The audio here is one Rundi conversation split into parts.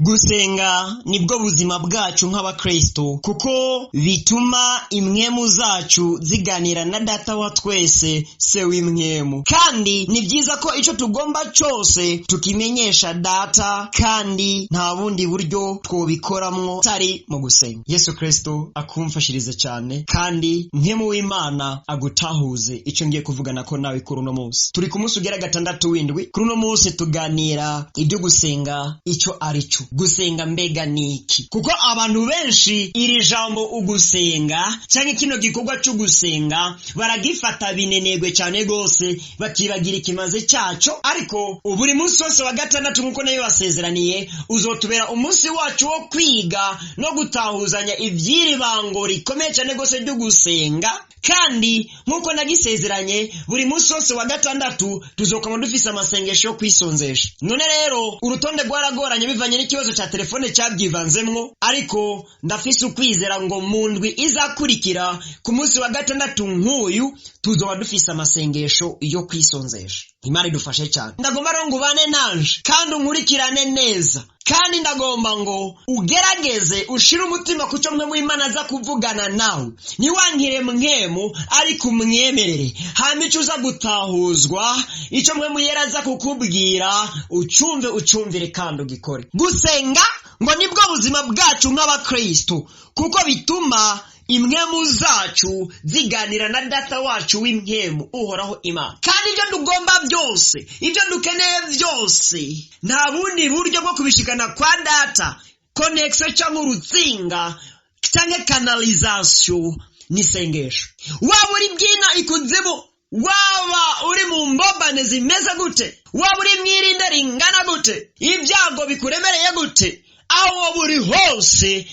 Gusenga nibwo buzima bwacu nk'abakristo, kuko bituma impwemu zacu ziganira na Data wa twese, Se w'impwemu. Kandi ni byiza ko icyo tugomba cyose tukimenyesha Data, kandi nta bundi buryo twobikoramwo tari mu gusenga. Yesu Kristo akumfashirize cyane, kandi mpwemu w'Imana agutahuze icyo ngiye kuvugana ko nawe kuri uno munsi. Turi ku munsi ugera gatandatu w'indwi. Kuri uno munsi tuganira ibyo gusenga icyo ari cyo. Gusenga mbega ni iki? Kuko abantu benshi iri jambo ugusenga cyangwa kino gikorwa cyo gusenga baragifata binenegwe cyane gose, bakibagira ikimaze cyaco. Ariko buri munsi wose wa gatandatu, nk'uko nayo basezeraniye, uzotubera umunsi wacu wo kwiga no gutahuzanya iby'iri bango rikomeye cyane gose ryo gusenga. Kandi nk'uko nagisezeranye, buri munsi wose wa gatandatu tuzokoma dufise amasengesho yo kwisonzesha. None rero urutonde rwaragoranye bivanye n'ikibazo cya telefone cyabyivanzemwo, ariko ndafise ukwizera ngo mu ndwi izakurikira ku munsi wa gatandatu nk'uyu tuzoba dufise amasengesho yo kwisonzesha. Imana idufashe cyane. Ndagomba rero ngo ubane nanje kandi unkurikirane neza, kandi ndagomba ngo ugerageze ushire umutima ku cyo mpwemu w'Imana aza kuvugana nawe. Ntiwankire mpwemu, ariko umwemerere. Hama icyo uza gutahuzwa, icyo mpwemu yera aza kukubwira, ucumve, ucumvire kandi ugikore. Gusenga ngo nibwo buzima bwacu nk'abakristo, kuko bituma impwemu zacu ziganira na Data wacu w'impwemu, Uhoraho Imana. Kandi ibyo tugomba byose, ibyo dukeneye byose, nta bundi buryo bwo kubishikana kwa Data, connexion cyangwa urutsinga cyangwa canalisation, n'isengesho. Waba uri bwina ikuzimu, waba uri mu mbobane zimeze gute, waba uri mwirinde ringana gute, ibyago bikuremereye gute, aho waba uri hose,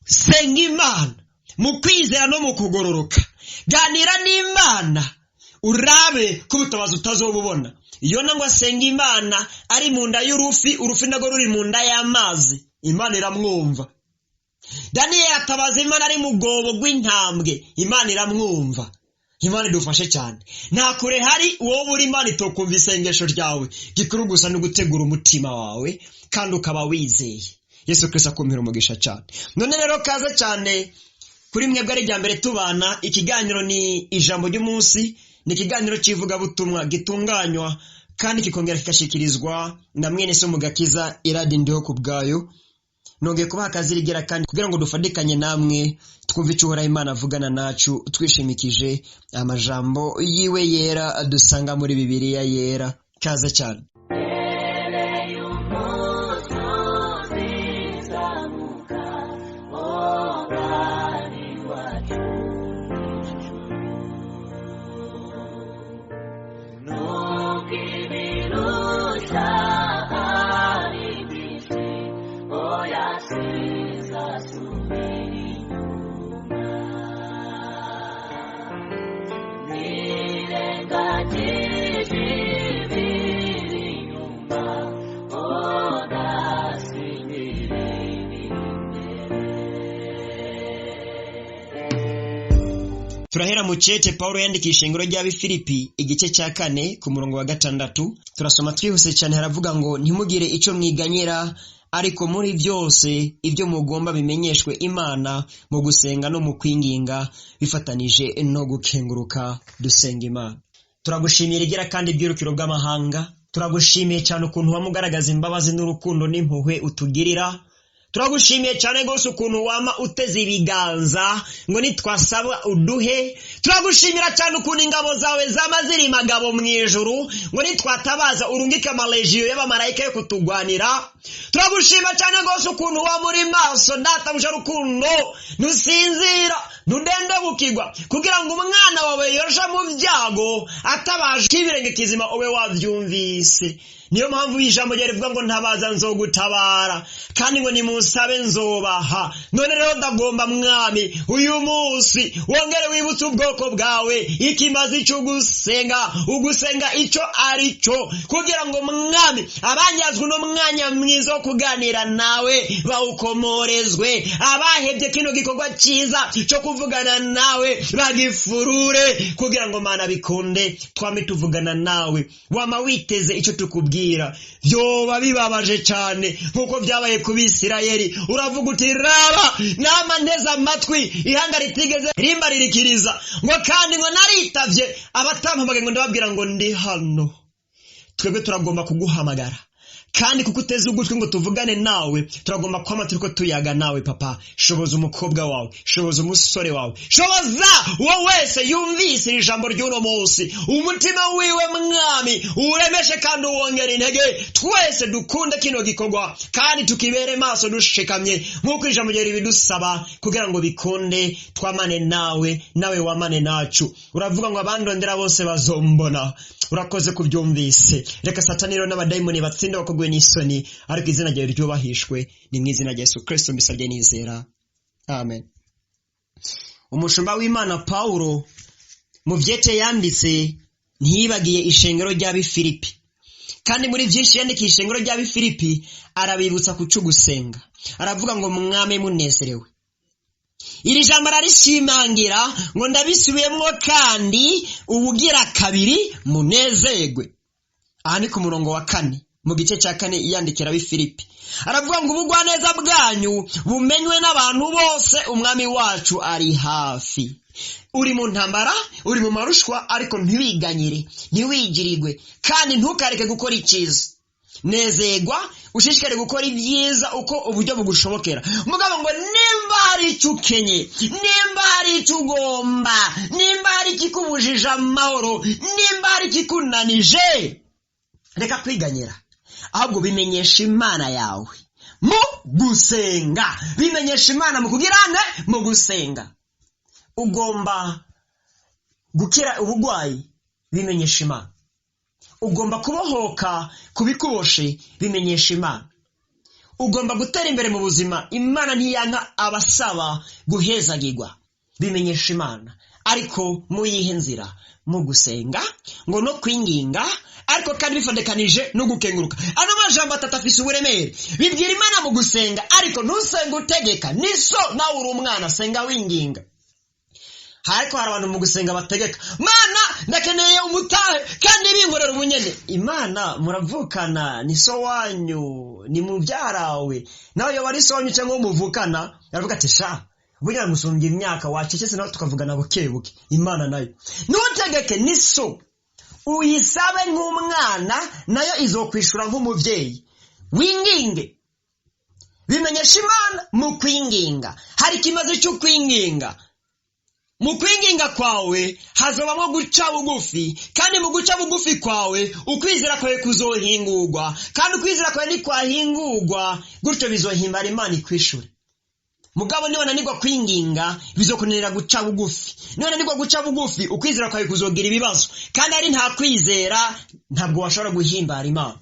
senga Imana mu kwizera no mu kugororoka. Ganira n'Imana, urabe ko ubutabazi utazobubona. Yona ngo asenga Imana ari mu nda y'urufi, urufi narwo ruri mu nda y'amazi, Imana iramwumva. Daniyeli atabaza Imana ari mu rwobo rw'intambwe, Imana iramwumva. Imana idufashe cyane. Nta kure hari wowe uri Imana itokumva isengesho ryawe. Gikuru gusa ni ugutegura umutima wawe kandi ukaba wizeye. Yesu Kristo akumpera umugisha cyane. None rero kaze cyane kuri mwebwe ari irya mbere tubana. Ikiganiro ni Ijambo ry'Umunsi, ni ikiganiro cy'ivugabutumwa gitunganywa kandi kikongera kigashyikirizwa na mwene so Mugakiza Iradi Ndiho ku bwayo. Nongeye kubaha akazirigera kandi kugira ngo dufatikanye namwe twumve icyo Uhoraho Imana avugana nacu, twishimikije amajambo yiwe yera dusanga muri Bibiliya yera. Kaze cyane. Turahera mu cete Paulo yandikiye ishengero ry'Abifilipi, igice cya 4 ku murongo wa 6. Turasoma twihuse cyane. Haravuga ngo: ntimugire icyo mwiganyira, ariko muri byose ibyo mugomba bimenyeshwe Imana mu gusenga no mu kwinginga bifatanije no gukenguruka. Dusenga Imana. Turagushimira igira kandi ibyirukiro bw'amahanga. Turagushimiye cyane ukuntu wamugaragaza imbabazi n'urukundo n'impuhwe utugirira. Turagushimiye cyane rwose ukuntu wama uteze ibiganza ngo nitwasaba uduhe. Turagushimira cyane ukuntu ingabo zawe zama ziri magabo mu ijuru ngo nitwatabaza urungike amalegiyo y'abamarayika yo kutugwanira. Turagushima cyane rwose ukuntu wama uri maso, Databuja rukundo, ntusinzira, ntudendebukirwa, kugira ngo umwana wawe yoje mu byago atabaje k'ibirenge kizima ube wabyumvise. Niyo mpamvu ijambo rye rivuga ngo ntabaza nzogutabara, kandi ngo nimunsabe nzobaha. None rero ndagomba Mwami uyu munsi wongere wibutse ubwoko bwawe ikimazi cyo gusenga, ugusenga icyo ari cyo, kugira ngo Mwami abanyazwe uno mwanya mwiza wo kuganira nawe bawukomorezwe, abahebye kino gikorwa cyiza cyo kuvugana nawe bagifurure, kugira ngo Mana bikunde twame tuvugana nawe. Wama witeze icyo tukubwira. ukatubwira, byoba bibabaje cyane nk'uko byabaye ku Bisirayeli. Uravuga uti raba nama nteze amatwi ihanga ritigeze rimbaririkiriza, ngo kandi ngo naritavye abatampamagaye ngo ndababwira ngo ndi hano. Twebwe turagomba kuguhamagara, kandi kuko uteze ugutwi ngo tuvugane nawe, turagomba kwama turiko tuyaga nawe. Papa, shoboza umukobwa wawe, shoboza umusore wawe, shoboza uwo wese yumvise iri jambo ry'uno munsi, umutima wiwe Mwami uremeshe kandi uwongera intege. Twese dukunde kino gikorwa kandi tukibere maso dushikamye nk'uko ijambo ryawe ribidusaba, kugira ngo bikunde twamane nawe, nawe wamane nacu. Uravuga ngo abandondera bose bazombona. Urakoze kubyumvise. Reka Satani rero n'abadayimoni batsinde bakogwe n'isoni, ariko izina ryawe ryubahishwe. Ni mu izina rya Yesu Kristo mbisabye nizera, amen. Umushumba w'Imana Pawulo mu vyete yanditse ntiyibagiye ishengero ry'Abifilipi, kandi muri byinshi yandikiye ishengero ry'Abifilipi arabibutsa kuco gusenga. Aravuga ngo mwame munezerewe. Iri jambo ararishimangira ngo ndabisubiyemwo kandi ubugira kabiri, munezerwe. Aha ni ku murongo wa 4 mu gice cya 4 yandikira Abifilipi. Aravuga ngo ubugwaneza bwanyu bumenywe n'abantu bose, Umwami wacu ari hafi. Uri mu ntambara, uri mu marushwa, ariko ntiwiganyire, ntiwigirigwe, kandi ntukareke gukora icyiza. Nezerwa, ushishikare gukora ibyiza uko uburyo bugushobokera. Mugabo ngo nimba hari icyo ukenye, nimba hari icyo ugomba, nimba hari ikikubujije amahoro, nimba hari ikikunanije, reka kwiganyira, ahubwo bimenyesha Imana yawe mu gusenga. Bimenyesha Imana mu kugirane, mu gusenga. Ugomba gukira ubugwayi, bimenyesha Imana. Ugomba kubohoka kubikuboshe, bimenyesha Imana. Ugomba gutera imbere mu buzima, Imana ntiyanka abasaba guhezagirwa, bimenyesha Imana. Ariko mu yihe nzira? Mu gusenga ngo no kwinginga, ariko kandi bifatekanije no gukenguruka. Ano majambo atatu afise uburemere. Bibwira Imana mu gusenga, ariko ntusenge utegeka, ni so nawe uri umwana, senga winginga. Ariko hari abantu mu gusenga bategeka, Mana ndakeneye umutahe kandi binkorera ubunyene. Imana muravukana, ni so wanyu, ni mubyarawe. Nawe yoba ari so wanyu cyangwa muvukana, aravuga ati sha burya musumbya imyaka, wacecetse nawe tukavugana buke buke. Imana nayo ntutegeke, ni so, uyisabe nk'umwana, nayo izokwishura nk'umubyeyi. Winginge, bimenyesha Imana mu kwinginga. Hari ikimaze cyo kwinginga. Mu kwinginga kwawe hazobamwo guca bugufi, kandi mu guca bugufi kwawe ukwizera kwawe kuzohingurwa, kandi ukwizera kwawe nikwahingurwa gutyo bizohimbara Imana ikwishure. Mugabo niba nanirwa kwinginga, bizokunanira guca bugufi. Niba nanirwa guca bugufi, ukwizera kwawe kuzogira ibibazo, kandi ari nta kwizera ntabwo washobora guhimbara Imana.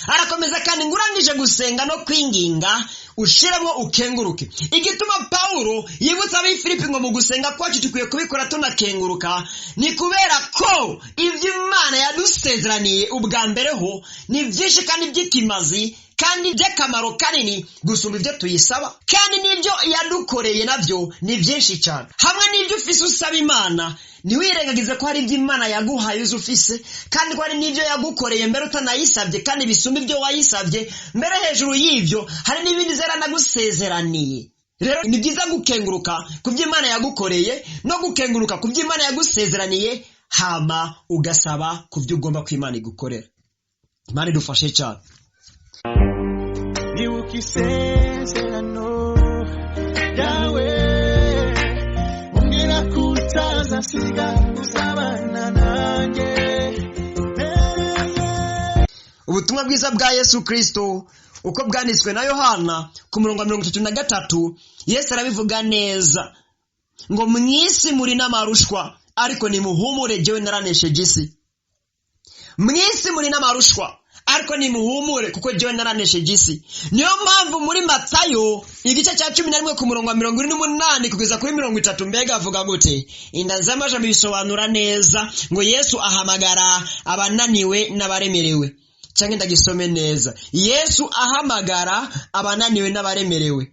Arakomeza kandi ngo urangije gusenga no kwinginga, ushiremo ukenguruke. Igituma Pawulo yibutsa Abifilipi ngo mu gusenga kwacu dukwiye kubikora tunakenguruka, ni kubera ko ibyo Imana yadusezeraniye ubwa mbere ho ni byinshi kandi by'ikimazi kandi by'akamaro kanini gusumba ibyo tuyisaba, kandi n'ibyo yadukoreye nabyo ni byinshi cyane. Hamwe n'ibyo ufise usaba Imana, ntiwirengagize ko hari ibyo Imana yaguhaye uzi ufise, kandi ko hari n'ibyo yagukoreye mbere utanayisabye kandi bisumba ibyo wayisabye. Mbere hejuru y'ibyo hari n'ibindi zaranagusezeraniye. Rero ni byiza gukenguruka ku byo Imana yagukoreye no gukenguruka ku byo Imana yagusezeraniye, hama ugasaba ku byo ugomba ko Imana igukorera. Imana idufashe cyane. Nibuka isezerano ryawe, umbwira ko utazasiga, uzabana nanjye. Ubutumwa bwiza bwa Yesu Kristo uko bwanditswe na Yohana ku murongo wa 33, Yesu arabivuga neza ngo mwisi muri n'amarushwa, ariko nimuhumure, jewe naranesheje isi. Mwisi muri n'amarushwa, ariko nimuhumure kuko jewe naranesheje isi. Niyo mpamvu muri Matayo igice cya 11 ku murongo wa 48 kugeza kuri 30, mbega avuga gute? Inda z'amajambo bisobanura neza ngo Yesu ahamagara abananiwe n'abaremerewe. Cyangwa ndagisome neza, Yesu ahamagara abananiwe n'abaremerewe.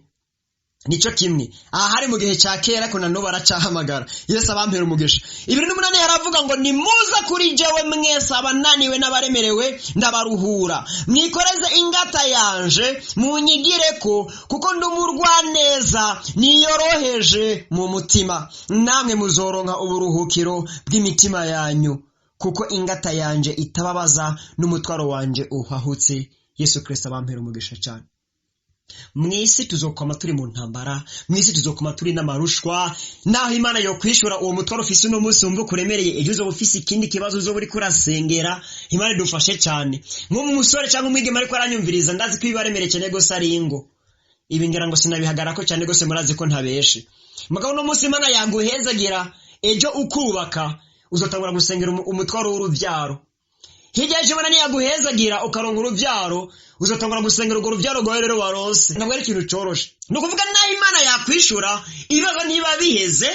Nico kimwe aha hari mu gihe cya kera, ariko na n'ubu aracahamagara. Yesu abampera umugisha. 28 yaravuga ngo: "Nimuza kuri jewe mwese abananiwe n'abaremerewe, ndabaruhura. Mwikoreze ingata yanje, munyigireko, kuko ndi umurwaneza niyoroheje mu mutima, namwe muzoronka uburuhukiro bw'imitima yanyu, kuko ingata yanje itababaza n'umutwaro wanje uhahutse." Yesu Kristo abampera umugisha cyane. Mu isi tuzokoma turi mu ntambara, mu isi tuzokoma turi n'amarushwa. Naho Imana yo kwishura uwo mutwaro ufise uno munsi wumva ukuremereye, ejo uzoba ufise ikindi kibazo uzoba uriko urasengera. Imana idufashe cyane. Nk'umusore cyangwa umwigeme ariko aranyumviriza, ndazi ko ibibaremereye cyane gose ari ingo. Ibi ngira ngo sinabihagarako cyane gose, murazi ko ntabeshe. Mugabo uno munsi Imana yaguhezagira, ejo ukubaka, uzotangura gusengera umutwaro w'uruvyaro. Hirya y'ejo Imana niyaguhezagira ukaronka uruvyaro, uzotangura gusengera urwo ruvyaro rwawe rero waronse. Ntabwo ari ikintu coroshe. Ni ukuvuga naho Imana yakwishura, ibibazo ntiba biheze.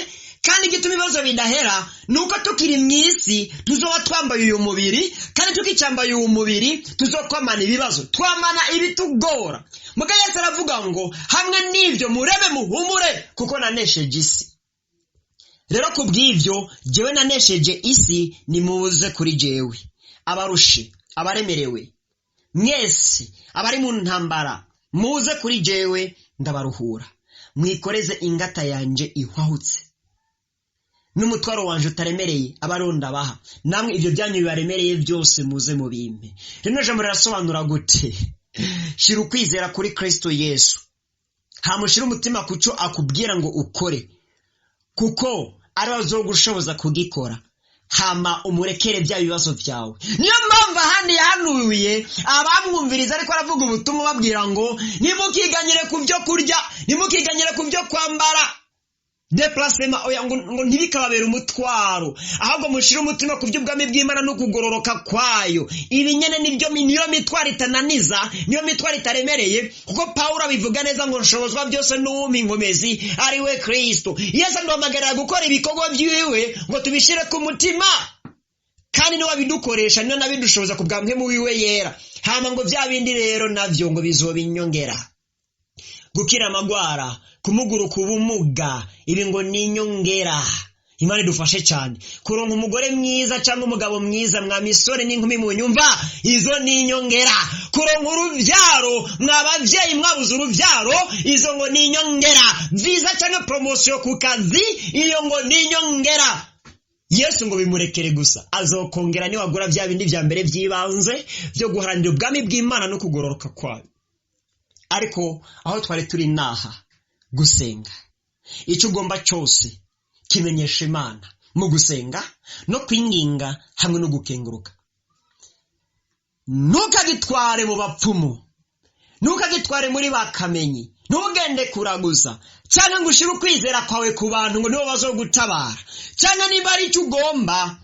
Kandi igituma ibibazo bidahera ni uko tukiri mu isi tuzoba twambaye uyu mubiri, kandi tukicambaye uyu mubiri tuzokwamana ibibazo, twamana ibitugora. Muga Yesu aravuga ngo: "Hamwe n'ibyo mureme, muhumure, kuko nanesheje isi." Rero ku bw'ibyo jewe nanesheje isi, nimuze kuri jewe abarushe, abaremerewe mwese, abari mu ntambara, muze kuri jewe ndabaruhura. Mwikoreze ingata yanje ihwahutse n'umutwaro wanje utaremereye, abaronda baha. Namwe ibyo byanyu bibaremereye byose, muze mubimpe. Rino jambo rirasobanura gute? Shira ukwizera kuri Kristo Yesu, hamushira umutima ku cyo akubwira ngo ukore, kuko ari we azogushoboza kugikora. Hama umurekere bya bibazo byawe. Niyo mpamvu ahandi yahanuye abamwumviriza ariko aravuga ubutumwa, babwira ngo: "Ntimukiganyire ku byo kurya, ntimukiganyire ku byo kwambara, déplacement, oya," ngo ntibikababere umutwaro, ahubwo mushire umutima ku by'ubwami bw'Imana no kugororoka kwayo. Ibi nyene nibyo, niyo mitwaro itananiza, niyo mitwaro itaremereye, kuko Pawulo abivuga neza ngo: "Nshobozwa byose n'uwumpa inkomezi, ari we Kristo." Yesu aduhamagarira gukora ibikorwa byiwe ngo tubishire ku mutima, kandi niwe abidukoresha, niwe nabidushoboza ku bwa mpwemu wiwe yera. Hama ngo bya bindi rero navyo ngo bizoba inyongera: gukira amagwara, kumuguruka ubumuga, ibi ngo ni inyongera. Imana idufashe cyane. Kuronka umugore mwiza cyangwa umugabo mwiza, mwa misore n'inkumi munyumva, izo ni inyongera. Kuronka urubyaro, mwa babyeyi mwabuze urubyaro, izo ngo ni inyongera. Visa cyangwa promotion ku kazi, iyo ngo ni inyongera. Yesu ngo bimurekere gusa, azokongera niwagura bya bindi bya mbere by'ibanze byo guharanira ubwami bw'Imana no kugororoka kwayo. Ariko aho twari turi naha gusenga. Icyo ugomba cyose kimenyesha Imana mu gusenga no kwinginga hamwe no gukenguruka. Ntukagitware mu bapfumu, ntukagitware muri bakamenyi, ntugende kuraguza cyangwa ngo ushire ukwizera kwawe ku bantu ngo nibo bazogutabara. Cyangwa niba ari icyo ugomba,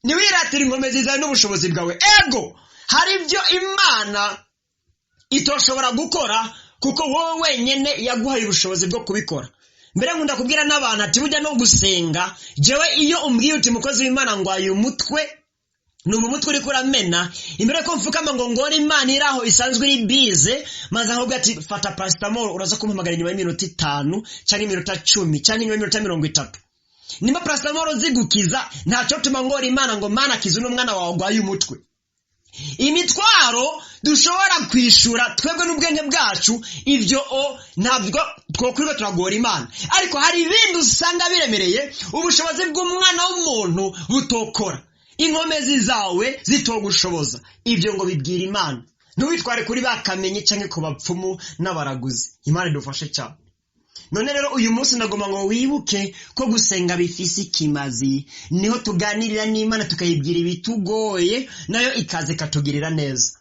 ntiwiratire inkomezi zawe n'ubushobozi bwawe. Ego, hari ibyo Imana itoshobora gukora, kuko wowe wenyine yaguhaye ubushobozi bwo kubikora. Mbere nkunda kubwira n'abantu ati: "Burya no gusenga, jewe iyo umbwiye uti: 'Mukozi w'Imana, ngwaye umutwe, numva umutwe uriko uramena,' imbere ko mfukama ngo ngore Imana iri aho isanzwe iri bize, maze ahubwo ati: 'Fata paracetamol, uraza kumpamagara inyuma y'iminota 5 cyangwa iminota 10 cyangwa inyuma y'iminota 30.' Nimba paracetamol zigukiza, ntacyo tuma ngora Imana ngo: 'Mana, kiza uno mwana wawe agwaye umutwe.' Imitwaro dushobora kwishura twebwe n'ubwenge bwacu, ibyo o ntabwo twokwirirwa turagora Imana. Ariko hari ibindi usanga biremereye, ubushobozi bw'umwana w'umuntu butokora, inkomezi zawe zitogushoboza. Ibyo ngo bibwira Imana, ntiwitware kuri bakamenye cyangwa ku bapfumu n'abaraguzi. Imana idufashe cyane. None rero uyu munsi ndagomba ngo wibuke ko gusenga bifise ikimazi. Niho tuganirira n'Imana, tukayibwira ibitugoye, nayo ikaza ikatugirira neza.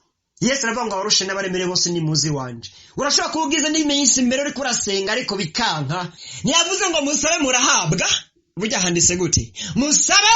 Yesu aravuga ngo: "Abarushe n'abaremere bose, ni muzi wanje." Urashobora kuba ubwiza n'iminsi mbere uriko urasenga ariko bikanka. Ntiyavuze ngo: "Musabe murahabwa"? Burya handitse gute? "Musabe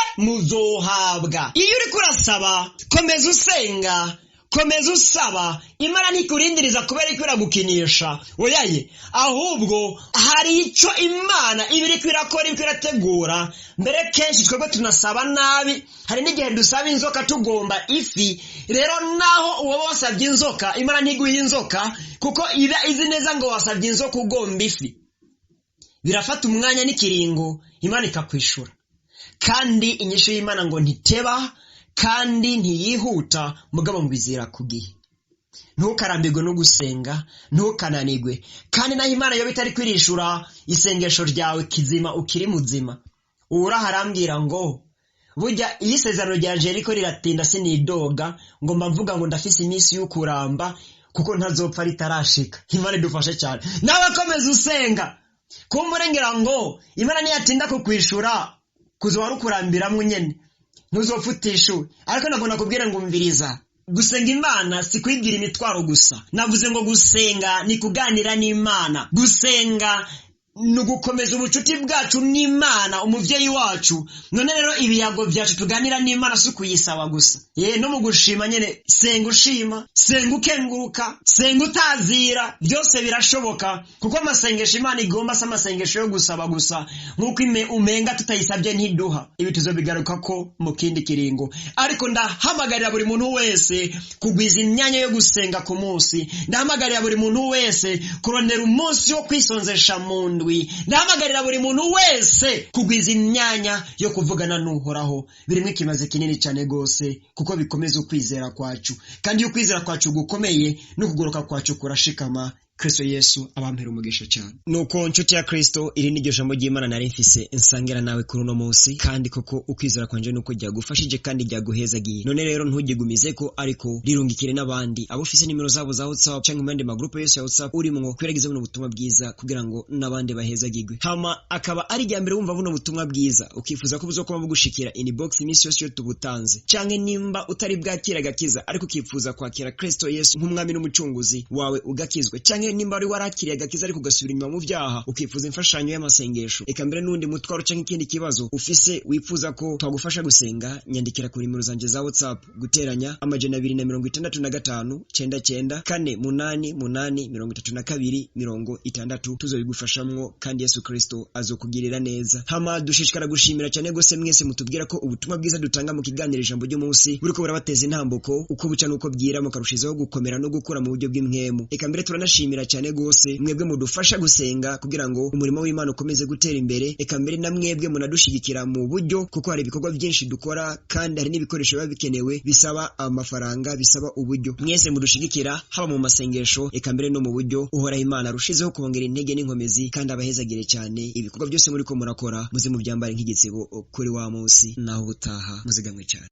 muzohabwa." Iyo uriko urasaba, komeza usenga, komeza usaba. Imana ntikurindiriza kubera ko iragukinisha, oyaye. Ahubwo hari icyo Imana iba iriko irakora, iriko irategura. Mbere kenshi twebwe tunasaba nabi, hari n'igihe dusaba inzoka tugomba ifi. Rero naho uwo wasabye inzoka, Imana ntiguha inzoka, kuko iba izi neza ngo wasabye inzoka ugomba ifi. Birafata umwanya n'ikiringo, Imana ikakwishura. Kandi inyishu y'Imana ngo ntiteba kandi ntiyihuta, mugabo mbizira ku gihe. Ntukarambirwe no gusenga, ntukananirwe. Kandi naho Imana yoba itari kwirishura isengesho ryawe kizima ukiri muzima. Uhoraho arambwira ngo burya iyo isezerano ryanje riko riratinda sinidoga, ngo mba mvuga ngo ndafise iminsi y'ukuramba kuko ntazopfa ritarashika. Imana idufashe cyane. Nawe komeza usenga. Kumurengera ngo Imana niyatinda kukwishura kuzoba rukurambiramwo nyene, ntuzopfa utishuwe. Ariko nagomba kubwira ngo umviriza, gusenga Imana si kwibwira imitwaro gusa. Navuze ngo gusenga ni kuganira n'Imana. Gusenga ni ugukomeza ubucuti bwacu n'Imana, umuvyeyi wacu. None rero ibiyago byacu tuganira n'Imana si ukuyisaba gusa. Ye no mu gushima nyene, senga ushima, senga ukenguruka, senga utazira, byose birashoboka, kuko amasengesho Imana igomba si amasengesho yo gusaba gusa, nk'uko umenga tutayisabye ntiduha. Ibi tuzobigaruka ko mu kindi kiringo. Ariko ndahamagarira buri muntu wese kugwiza imyanya yo gusenga ku munsi. Ndahamagarira buri muntu wese kurondera umunsi wo kwisonzesha mu ndwi. Ndahamagarira buri muntu wese kugwiza imyanya yo kuvugana n'Uhoraho. Birimo ikimaze kinini cyane gose, kuko bikomeza ukwizera kwacu. Kandi iyo ukwizera kwacu gukomeye, n'ukugoroka kwacu kurashikama. Kristo Yesu abampera umugisha cyane. Nuko nshuti ya Kristo, iri ni ryo jambo ry'Imana nari mfise nsangira nawe kuri uno munsi, kandi koko ukwizera kwanje nuko ryagufashije kandi ryaguhezagiye. None rero ntugigumize ko, ariko rirungikire n'abandi abo ufise nimero zabo za WhatsApp canke mu yandi magrupe yose ya WhatsApp urimwo, kwiragiza buno butumwa bwiza kugira ngo n'abandi bahezagirwe. Hama akaba ari irya mbere wumva buno butumwa bwiza, ukifuza ko buzokuba bugushikira inbox iminsi yose iyo tubutanze, canke nimba utari bwakira agakiza ariko ukifuza kwakira Kristo Yesu nk'umwami n'umucunguzi wawe ugakizwe, canke nimba wari warakiriye agakiza ariko ugasubira inyuma mu byaha ukifuza imfashanyo y'amasengesho, eka mbere n'undi mutwaro canke ikindi kibazo ufise wifuza ko twagufasha gusenga, nyandikira ku nimero zanje za WhatsApp guteranya 265 99 4 8 8 32 60, tuzobigufashamwo kandi Yesu Kristo azokugirira neza. Hama dushishikara gushimira cyane gose mwese mutubwira ko ubutumwa bwiza dutanga mu kiganiro ijambo ry'umunsi buriko burabateza intambuko uko buca nuko bwira, mukarushizaho gukomera no gukura mu buryo bw'impwemu. Eka mbere turanashimira cyane gose mwebwe mudufasha gusenga kugira ngo umurimo w'Imana ukomeze gutera imbere. Eka mbere na mwebwe munadushigikira mu buryo, kuko hari ibikorwa byinshi dukora kandi hari n'ibikoresho biba bikenewe bisaba amafaranga, bisaba uburyo. Mwese mudushigikira haba mu masengesho, eka mbere no mu buryo. Uhoraho Imana arushizeho kubongera intege n'inkomezi kandi abahezagire cyane. Ibikorwa byose muriko murakora muze mubyambare nk'igitsibo kuri wa munsi. Naho ubutaha, muzigamwe cyane.